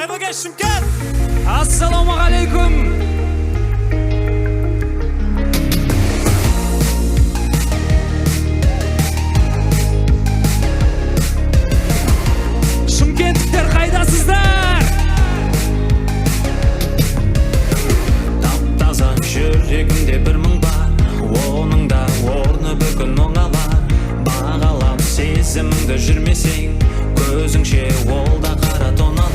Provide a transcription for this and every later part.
Қайырлы кеш, Шымкент! Ассалаумағалейкум! Шымкенттіктер, қайдасыздар? Тап-таза жүрегімде бір мұң бар, оның да орны бір күн оңалар. Бағалап сезіміңді жүрмесең, көзіңше ол да қара тоналар.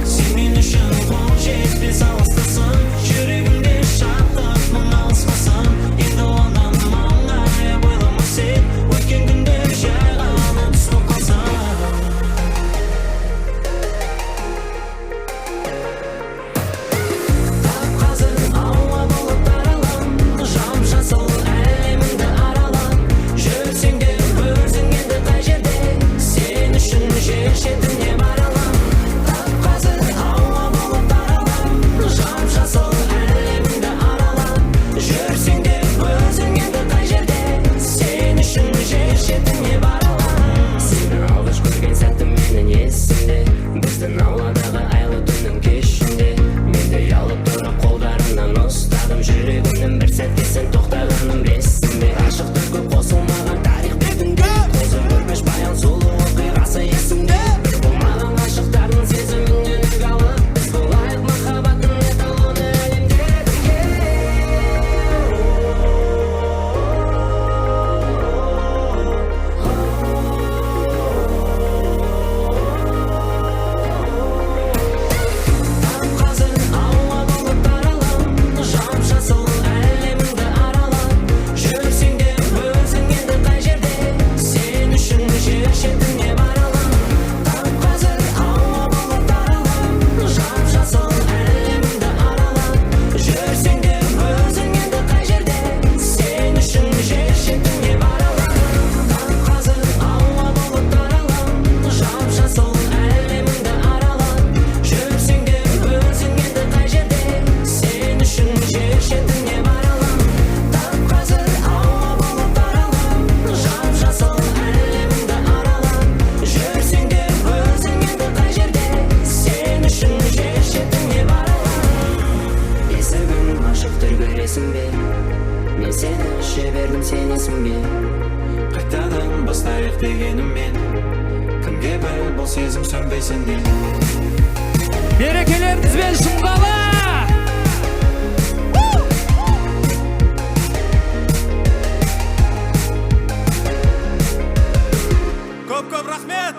Сен мен үшін қол жетпес алыстасың, жүрегімде шаттық мың алыспасын. Енді оны мұңайып ойлама сен, өткен күндер жай ғана түс болып қалсын. Тап қазір ауа болып таралам, жап-жасыл әлеміңді аралап. Жүрсең де өзің енді қай жерде, сен үшін жер шетіне бара алам. Тап қазір ауа болып таралам, жап-жасыл әлеміңді аралап. Жүрсең де өзің енді қай жерде, сен үшін жер шетіне бара алам. Сені алғаш көрген сәтім менің есімде, біздің ауладағы айлы түннің кешінде. Мен де ұялып тұрып қолдарынан ұстадым, жүрегімнің бір сәтке сен тоқтағанын білесің бе? Ғашықтар көп қосылмаған тарих бетінде, Қозы Көрпеш, Баян сұлу оқиғасы есімде. Бір болмаған ғашықтардың сезімінен үлгі алып, біз болайық махаббаттың эталоны әлемде бірге. Тап қазір ауа болып таралам, жап-жасыл әлеміңді аралап. Жүрсең де өзің енді қай жерде, сен үшін жер шетіне бара алам. Тап қазір ауа болып таралам, жап-жасыл әлеміңді аралап. Жүрсең де өзің енді қай жерде, сен үшін жер шетіне бара алам. Тап қазір ауа болып таралам, жап-жасыл әлеміңді аралап. Жүрсең де өзің енді қай жерде, сен үшін жер шетіне бара алам. Тап қазір ауа болып таралам, жап-жасыл әлеміңді аралап. Жүрсең де өзің енді қай жерде, сен үшін жер шетіне бара алам. Есігім ашық тұр, көресің бе? Мен сені жібердім, сенесің бе? Қайтадан бастайық дегеніммен, кімге біл бұл сезім сөнбей сенде. Берекелеріңізбен, Шымқала! Көп көп рахмет!